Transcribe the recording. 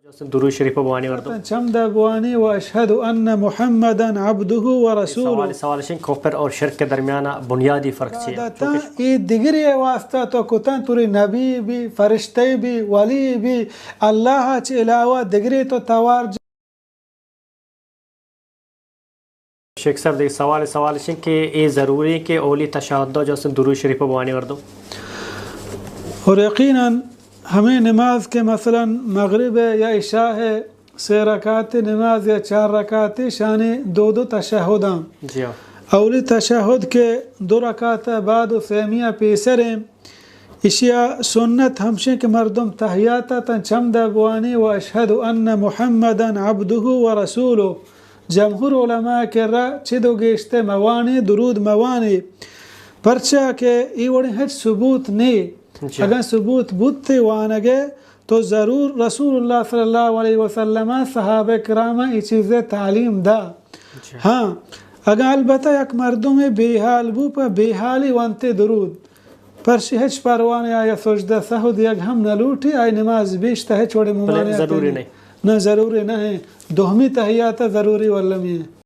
درود شریف بوانی مردم۔ چم دا بوانی و اشهد ان محمدا عبده و رسوله۔ سوال، سوال شنگ کفر اور شرک کے درمیان بنیادی فرق چی ہے؟ عبادتاں اے دگرے واسطہ تو کتن، توری نبی بی، فرشتے بی، ولی بی، اللہ چہ علاوہ دگرے تو توار شیخ صاحب، دیگہ سوال، سوال اش انت کہ اے ضروری کہ اولی تشہد ء جو است درود شریف ء بوانی مردم؟ اور یقیناً ہمیں نماز کے مثلاً مغرب ء یا عشاء ء سے رکعت نماز یا چار رکعت شانی دو دو تشہداں۔ جی ہاں۔ اولی تشہد کے دو رکعت بعد و سیمی ء پیسر ہیں۔ اشیا سنت ہمشیں کہ مردم تحیات ء تاں چم دہ بوانی و اشہد ان محمدا عبدہ و رسولہ۔ جمہور علماء کرا چد و گیشتر موانے، درود موانے، پرچا کہ ای وڑیں ہچ ثبوت نے۔ جی۔ اگاں ثبوت بوت وانگے تو ضرور رسول اللہ صلی اللہ علیہ وسلم صحابہ کرام ای چیزے تعلیم دا۔ جی۔ ہاں، اگاں البتہ یک مردمے بے حال بو، پہ بے حالی وانتے درود، پرشی ہچ پرواہ نے، آیا سجدہ سہو دیگ ہم نہ لوٹی، آئی نماز بیشتہ ہچ وڑے بلے ممانعت ضروری نہیں۔ نہیں۔ نہ، ضروری نہ ہے۔ دوہمی تحیات ضروری واللمی ہے۔